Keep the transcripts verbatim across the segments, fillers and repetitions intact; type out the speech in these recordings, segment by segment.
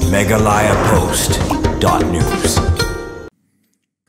Meghalaya Post dot news.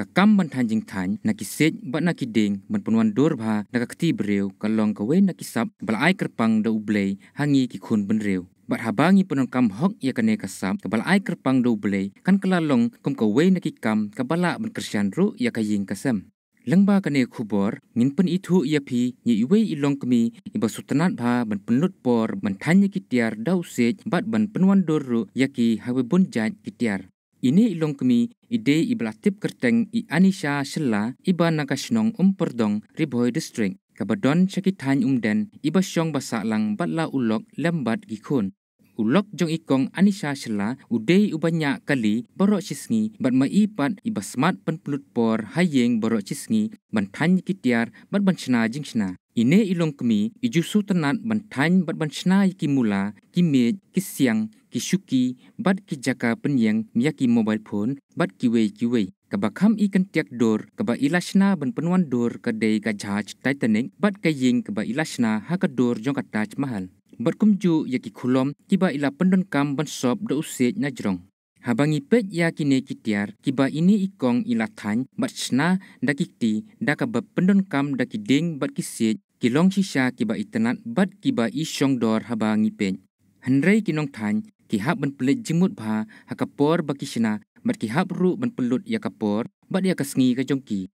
Ka kam ban thaiñ jingthaiñ na ki siej bad na ki dieng ban pynwandur bha na ka kti briew ka long kawei na ki sap ba la ai kyrpang da U Blei ha ngi ki khun bynriew. Bad haba ngi pyndonkam hok ïa kane ka sap kaba la ai kyrpang da U Blei, kan ka la long kum kawei na ki kam kaba lah ban kyrshan ruh ïa ka ïing ka sem. Lyngba kane ka khubor ngin pynithuh ïa phi ïa iwei i longkmie iba sngewtynnat bha ban pynlut por ban thaiñ ïa ki tiar da u siej bad ban pynwandur ruh ïa ki ha kiwei bun jait ki tiar. Ine i longkmie i dei iba la tip kyrteng i Anisha Shylla, iba na ka shnong Umpyrdong, Ri Bhoi District, kaba don sha ki thaiñ Umden, iba shong ba sahlang bad la u lok lem bad ki khun. U lok jong i kong Anisha Shylla u dei uba ñiah kali baroh shisngi bad ma i pat iba smat ban pynlut por ha ïing baroh shisngi ban thaiñ ïa ki tiar bad ban shna jingshna. Ine i longkmie i ju sngewtynnat ban thaiñ bad ban shna ïa ki mula, ki miej, ki siang, ki shuki bad ki jaka pynïeng ïa ki mobile phone bad kiwei kiwei. Kaba kham i kyntiak dur kaba i la shna ban pynwandur ka dei ka jahaj Titanic bad ka ïing kaba i la shna ha ka dur jong ka Taj Mahal. Bad kumjuh ïa ki khulom kiba i la pyndonkam ban sop da u siej na jrong. Haba ngi peit ïa kine ki tiar kiba ine i kong i la thaiñ bad shna da ki kti da kaba pyndonkam da ki dieng bad ki siej, ki long shisha kiba itynnat bad kiba i shongdor haba ngi peit. Hynrei ki nongthaiñ ki hap ban pynleit jingmut bha ha ka por ba ki shna bad ki hap ruh ban pynlut ïa ka por bad ïa ka sngi ka jong ki.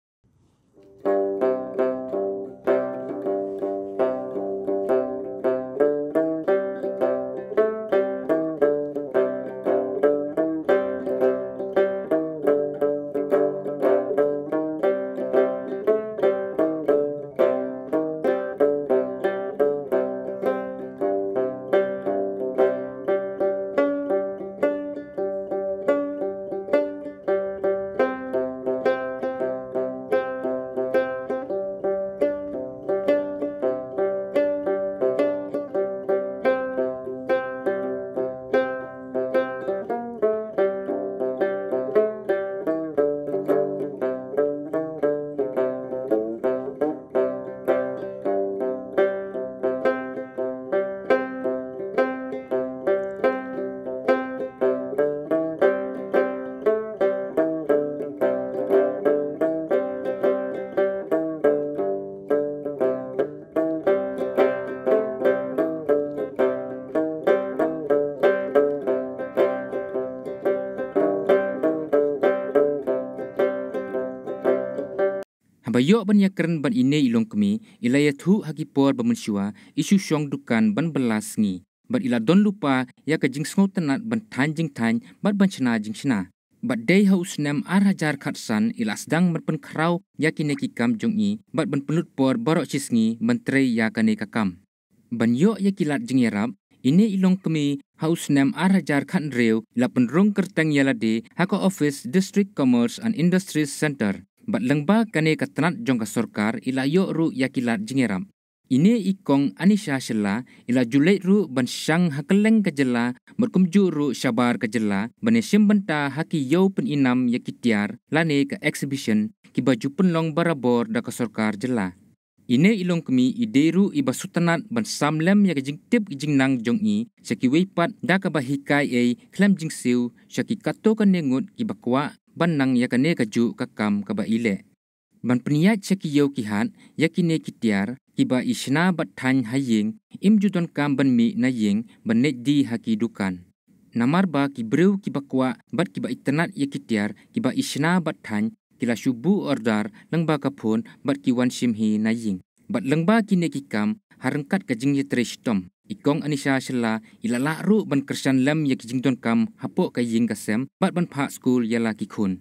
Haba ïoh ban ïakren bad ine i longkmie, i la ïathuh ha ki por ba mynshuwa i shu shong dukan ban bylla sngi bad i la don lypa ïa ka jingsngewtynnat ban thaiñ jingthaiñ bad ban shna jingshna. Bad dei ha u snem ar hajar khatsan i la sdang ban pynkhraw ïa kine ki kam jong i bad ban pynlut por baroh shisngi ban trei ïa kane ka kam. Ban ïoh ïa ki lad jingïarap, ine i longkmie ha u snem ar hajar khathynriew i la pynrung kyrteng ïa lade ha ka ophis District Commerce and Industries Centre. Bad lyngba kane ka tnat jong ka sorkar i la ïoh ruh ïa ki lad jingïarap. Ine i kong Anisha Shylla i la ju leit ruh ban shang ha kylleng ka jylla bad kumjuh ruh shabar ka jylla ban ïashim bynta ha ki ïew pynïainam ïa ki tiar lane ka exhibition kiba ju pynlong barabor da ka sorkar jylla. Ine i longkmie i dei ruh iba sngewtynnat ban sam lem ïa ka jingtip jingnang jong i sha kiwei pat da kaba hikai ei khlem jingsiew sha ki katto katne ngut kiba kwah ban nang ïa kane kajuh ka kam kaba i leh. Ban pynïaid sha ki ïew ki hat ïa kine ki tiar kiba i shna bad thaiñ ha ïing, im ju donkam ban mih na ïing ban leit die ha ki dukan. Namar ba ki briew kiba kwah bad kiba itynnat ïa ki tiar kiba i shna bad thaiñ ki la shu buh order lyngba ka phone bad ki wan shim hi na ïing. Bad lyngba kine ki kam ha ryngkat ka jingïatrei shitom, i kong Anisha Shylla i la lah ruh ban kyrshan lem ïa ki jingdonkam hapoh ka ïing ka sem bad ban phah skul ïa la ki khun.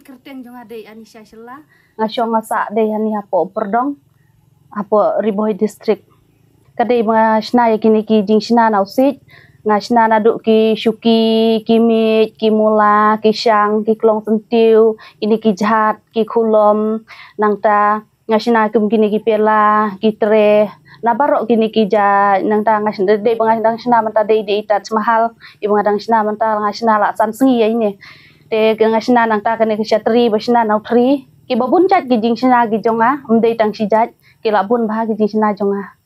Kyrteng jong nga dei Anisha Shylla. Nga shong nga sah dei hani hapoh Pyrdong, hapoh Ri Bhoi District. Ka dei ba nga shna ïa kine ki jingshna na u siej. Nga shna naduh ki shuki, ki miej, ki mula, ki shang, ki klong syntiew, kine ki jhat, ki khulom, nangta nga shna kum kine ki pela, ki tray, na baroh kine ki jait, nangta nga shna, dei ba nga dang shna mynta dei dei Taj Mahal, dei ba nga dang shna mynta nga shna la san sngi ïa ine. Te nga shna nangta kane ka shatri ba shna na u thri. Kiba bun jait ki jingshna ki jong nga, ym dei tang shi jait, ki la bun bha ki jingshna jong nga.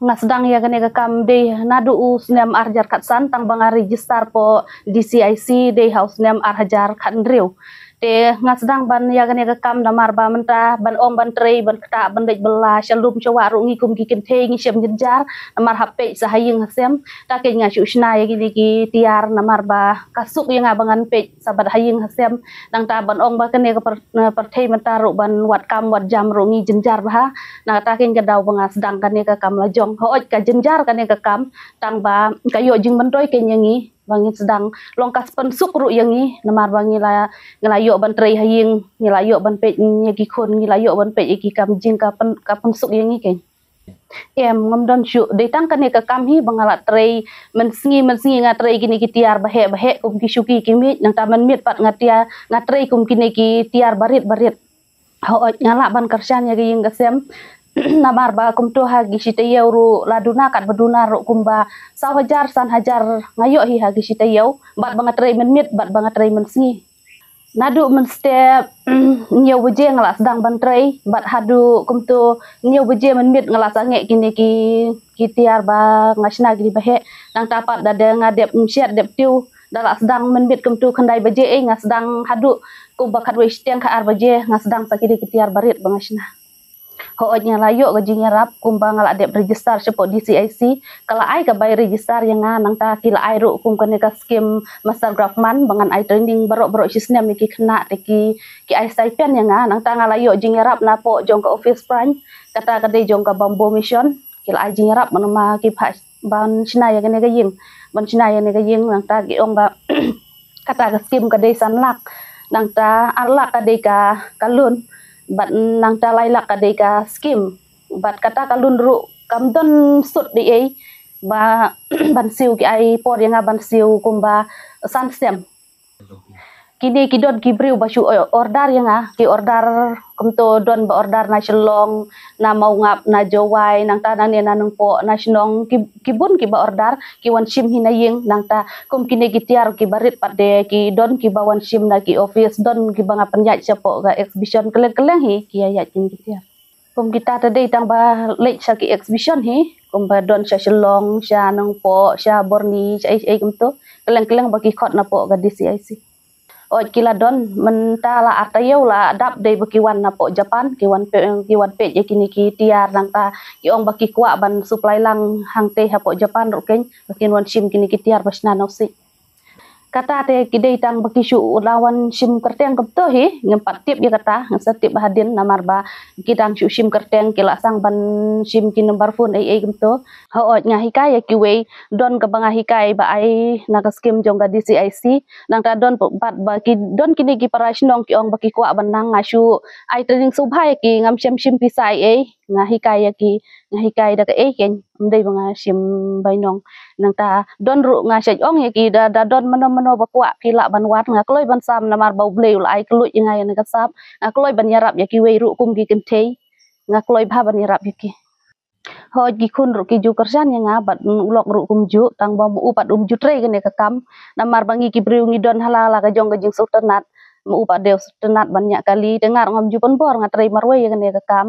Nga sdang ïa kane ka kam dei naduh u snem ar hajar khatsan, tang ba nga register hapoh D C I C dei ha u snem ar hajar khathynriew. Te nga sdang ban ïa kane ka kam namar ba mynta ban ong ban trei, ban ktah, ban leit bylla sha lum sha wah ruh ngi kum ki kynthei ngi shem jynjar namar hap peit sa ha ïing ha sem. Ta keiñ nga shu shna ïa kine ki tiar namar ba ka suk ïa nga ba ngan peit sa bad ha ïing ha sem. Nangta ban ong ba kane ka pyrthei mynta ruh ban wad kam wad jam ruh ngi jynjar bha. Na kata keiñ ka daw ba nga sdang kane ka kam la jong. Hooid, ka jynjar kane ka kam, tang ba ka ïoh jingmyntoi keiñ ïa ngi ba ngi sdang, long ka pynsuk ruh ïa ngi namar ba ngi la, ngi la ïoh ban trei ha ïing, ngi la ïoh ban peit ïa ki khun, ngi la ïoh ban peit ïa ki kam jing, ka pyn, ka pynsuk ïa ngi keiñ. Em, ngam don shuh, dei tang kane ka kam hi ba nga la trei mynsngi mynsngi, nga trei kine ki tiar ba heh ba heh kum ki shuki ki miej, nangta mynmiet pat nga tiar, nga trei kum kine ki tiar barit barit. Hooid, nga lah ban kyrshan ïa ka ïing ka sem. Namar ba kumto ha ki shi taïew ruh la duna katba duna ruh kumba saw hajar san hajar nga ïoh hi ha ki shi taïew, bad ba nga trei mynmiet bad ba nga trei mynsngi. Naduh mynstep hynñiew baje nga la sdang ban trei, bad haduh kumto hynñiew baje mynmiet nga la sangeh kine ki, ki tiar ba nga shna kine ba heh. Nangta pat da, da nga dep shet dep tiew, da la sdang mynmiet kumto khyndai baje ei nga sdang haduh kumba khatwei shiteng khatar baje nga sdang sa kine ki tiar barit ba nga shna. Hooid, nga la ïoh ka jingïarap kumba nga la dep register shapoh D C I C. Ka la ai ka bai register ïa nga, nangta ki la ai ruh kum kane ka skim Master Craftsman ba ngan ai training baroh baroh shi snem ïa ki khynnah, te ki, ki ai stipend ïa nga. Nangta nga la ïoh jingïarap napoh jong ka office branch, kata ka dei jong ka Bamboo Mission. Ki la ai jingïarap ban ma ki phah ban shna ïa kane ka ïing, ban shna ïa kane ka ïing, nangta ki ong ba kata ka skim ka dei san lak, nangta ar lak ka dei ka, ka loan, bad nangta lai lak ka dei ka skim, bad kata ka loan ruh kam don sut dei ei ba ban siew, ki ai por ïa nga ban siew kumba san snem. Kine ki don ki briew ba shu order ïa nga, ki order kumto, don ba order na Shillong, na Mawngap, na Jowai, nangta nangne na Nongpoh, na shnong, ki, ki bun kiba order, ki wan shim hi na ïing, nangta kum kine ki tiar kiba rit pat de ki don kiba wan shim na ki office, don kiba nga pynïaid shapoh ka exhibition, kylleng kylleng hi ki ïa ïaid kine ki tiar. Kum kita te dei tang ba leit sha ki exhibition hi, kumba don sha Shillong, sha Nongpoh, sha Burnie, sha ei ei kumto, kylleng kylleng ba ki khot napoh ka D C I C. Oi, ki la don mynta la ar taïew la dap dei ba ki wan napoh Japan, ki wan peit, ki wan peit ïa kine ki tiar, nangta ki ong ba ki kwah ban supply lang hangtei hapoh Japan ruh keiñ, ba kin wan shim kine ki tiar ba shna na u siej. Kata te ki dei tang ba ki shu la wan shim kyrteng kumto hi, ngam pat tip ïa kata, ngam sa tip hadien namar ba ki dang shu shim kyrteng, ki la sdang ban shim ki number phone ei ei kumto. Hooid, nga hikai ïa kiwei, don kaba nga hikai ba ai na ka skim jong ka D C I C, nangta don pat ba ki, don kine ki para shnong ki ong ba ki kwah ban nang, nga shu ai training sngewbha ïa ki, ngam shym shim pisa ei ei, nga hikai ïa ki, nga hikai da kaei keiñ, ym dei ba nga shim bainong. Nangta don ruh nga shait ong ïa ki, da, da don mano mano ba kwah phi lah ban wan, nga kloi ban sam namar ba U Blei u la ai kylluid ïa nga ïa kane ka sap, nga kloi ban ïarap ïa kiwei ruh kum ki kynthei, nga kloi bha ban ïarap ïa ki. Hooid, ki khun ruh ki ju kyrshan ïa nga, bad u lok ruh kumjuh, tang ba ma u pat um ju trei kane ka kam. Namar ba ngi ki briew ngi don ha la la ka jong ka jingsngewtynnat, ma u pat dei u sngewtynnat ban ñiah kali, te nga ruh ngam ju pynbor, nga trei marwei ïa kane ka kam.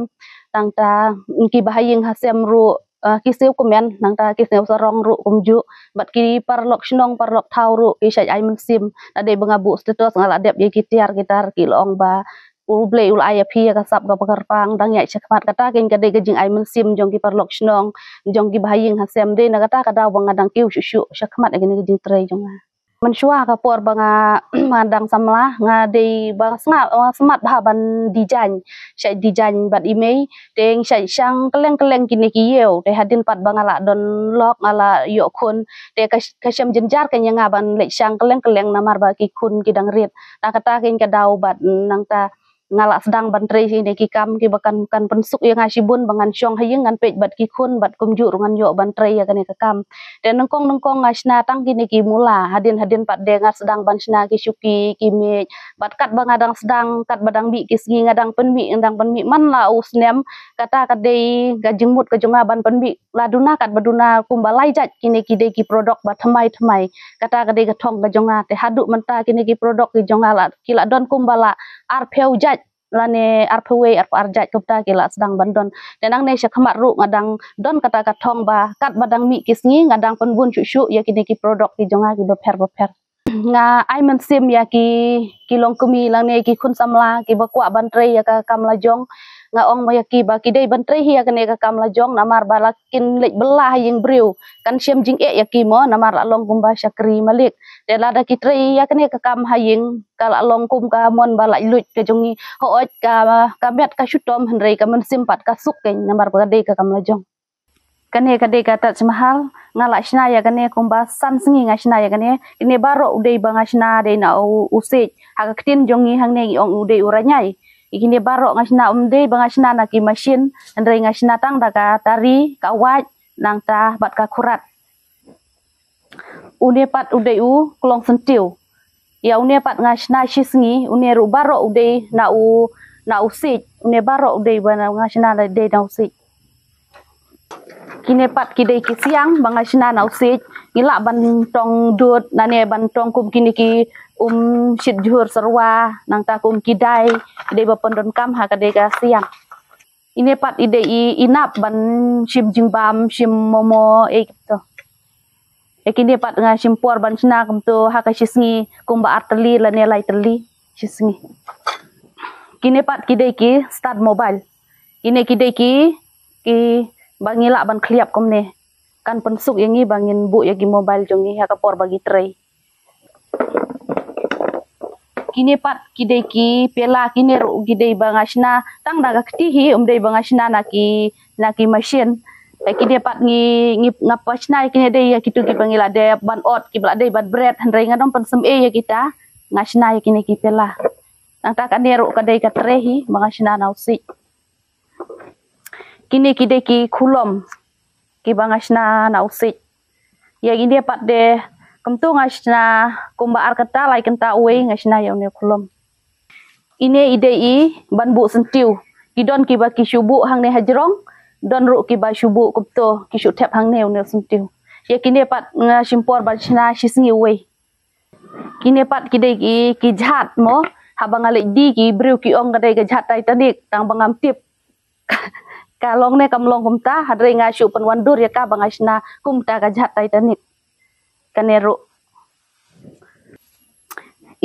Tangta kiba ha ïing ha sem ruh, eh, ki sngewkmen, nangta ki sngewsarong ruh kumjuh, bad ki paralok shnong paralok thaw ruh ki shait ai mynsiem. Lada dei ba nga buh status nga la dep ïa ki tiar ki tar, ki la ong ba U Blei u la ai ïa phi ïa ka sap kaba kyrpang, dang ïaid shakhmat. Kata keiñ ka dei ka jingai mynsiem jong ki paralok shnong, jong kiba ha ïing ha sem. Dei na kata ka daw ba nga dang kiew shuh shuh shakhmat ïa kane ka jingtrei jong nga. Mynshuwa ka por ba nga, nga dang samla, nga dei ba nga sngap, nga smat bha ban design, shait design bad i mei, te ngi shait shang kylleng kylleng kine ki ïew, te hadien pat ba nga la don lok, nga la ïoh khun, te ka, ka shem jynjar keiñ ïa nga ban leit shang kylleng kylleng namar ba ki khun ki dang rit. Na kata keiñ ka daw bad nangta nga la sdang ban trei ïa kine ki kam kiba kan, kan pynsuk ïa nga shibun ba ngan shong ha ïing ngan peit bad ki khun bad kumjuh ruh ngan ïoh ban trei ïa kane ka kam. Te nyngkong nyngkong nga shna tang kine ki mula, hadien hadien pat de nga sdang ban shna ki shuki, ki miej, bad katba nga dang sdang, katba dang mih ki sngi nga dang pynmih, nga dang pynmih man la u snem, kata ka dei ka jingmut ka jong nga ban pynmih la duna katba duna kumba lai jait kine ki dei ki product ba thymmai thymmai. Kata ka dei ka thong ka jong nga, te haduh mynta kine ki product ki jong nga la, ki la don kumba la arphew jait. lane arphew wei, arphew ar jait kumta ki la sdang ban don. Te nangne sha khmat ruh nga dang don kata ka thong ba katba dang mih ki sngi nga dang pynbun shuh shuh ïa kine ki product ki jong nga kiba pher ba pher. Nga ai mynsiem ïa ki, ki longkmie lane ki khun samla kiba kwah ban trei ïa ka kam lajong. Nga ong ma ïa ki ba ki dei ban trei hi ïa kane ka kam lajong namar ba la kin leit bylla ha ïing briew. Kan shem jingeh ïa ki mo namar la long kumba shakri malik. Te lada ki trei ïa kane ka kam ha ïing ka la long kum ka mon ba laitluid ka jong ngi. Hooid ka, ka met ka shu tom hynrei ka mynsiem pat ka suk keiñ namar ba ka dei ka kam lajong. Kane ka dei ka Taj Mahal, nga la shna ïa kane kumba san sngi nga shna ïa kane. Kine baroh u dei ba nga shna dei na u, u siej. Ha ka ktien jong ngi hangne ngi ong u dei u ranyai. Ïa kine baroh nga shna ym dei ba nga shna na ki machine, hynrei nga shna tang da ka tari, ka wait, nangta bad ka khurat. Une pat u dei u klong syntiew. Ïa une pat nga shna shi sngi, une ruh baroh u dei na u, na u siej. Une baroh u dei ba nga shna dei na u siej. Kine pat ki dei ki siang ba nga shna na u siej. Ngi lah ban tong dud nane ban tong kum kine ki um shit jhur serwa nangta kum ki dai, ki dei ba pyndonkam ha ka dei ka siang. Ine pat i dei i, i nap ban shim jingbam, shim momo, eh, kumto. Eh, kine pat nga shim por ban shna kumto ha ka shi sngi kumba ar tylli lane lai tylli shi sngi. Kine pat ki dei ki stand mobile. Kine ki dei ki, ki ba ngi lah ban khliap kumne. Kan pynsuk ïa ngi ba ngin buh ïa ki mobile jong ngi ha ka por ba ngi trei. Kine pat ki dei ki pela, kine ruh ki dei ba nga shna tang da ka kti hi, ym dei ba nga shna na ki, na ki machine. Eh, kine pat ngi, ngi nga pa shna ïa kine dei ïa kitu kiba ngi la dep ban ot, kiba la dei ban bret, hynrei nga dang pynsem eh ïa kita, nga shna ïa kine ki pela. Nangta kane ruh ka dei ka tray hi ba nga shna na u siej. Kine ki dei ki khulom kiba nga shna na u siej. Ïa kine pat de kumtu nga shna kumba ar kynta lai kynta uwei nga shna ïa une u khulom. Ine i dei i ban buh syntiew. Ki don kiba ki shu buh hangne hajrong, don ruh kiba shu buh kumto, ki shu thep hangne une u syntiew. Ïa kine pat nga shim por ban shna shi sngi uwei. Kine pat ki dei ki, ki jhat mo, haba nga leit die ki briew ki ong ka dei ka jhat Titanic, tang ba ngam tip. Ka long ne kam long kumta, hynrei nga shu pynwandur ïa ka ba nga shna kumta ka jhat Titanic. Kane ruh.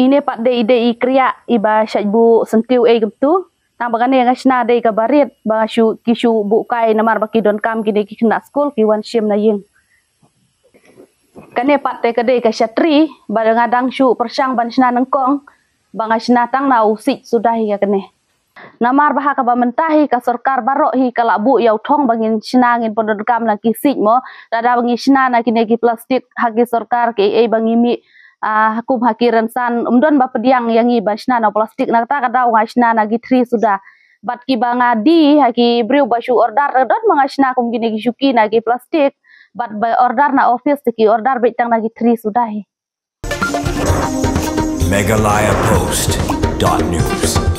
Ine pat dei, dei i kriah, iba shait buh syntiew ei kumtu. Tang ba kane nga shna dei kaba rit, ba shu, ki shu buh kai namar ba ki donkam kine ki khynnah skul ki wan shim na ïing. Kane pat te ka dei ka shatri, ba nga dang shu pyrshang ban shna nyngkong, ba nga shna tang na u siej suda hi ïa kane. Namar ba ha kaba mynta hi ka sorkar baroh hi ka la buh ïa u thong ba ngin shna ngin pyndonkam na ki siej mo, lada ba ngi shna na kine ki plastik ha ki sorkar ki ei ba ngi mih, ah, kum ha ki rynsan, ym don ba pdiang ïa ngi ba shna na plastik, na kata ka daw nga shna na ki thri suda. Bad kiba nga die ha ki briew ba shu order, don ba nga shna kum kine ki shuki na ki plastik, bad ba order na office te ki order beit tang na ki thri suda hi. Meghalaya Post dot news.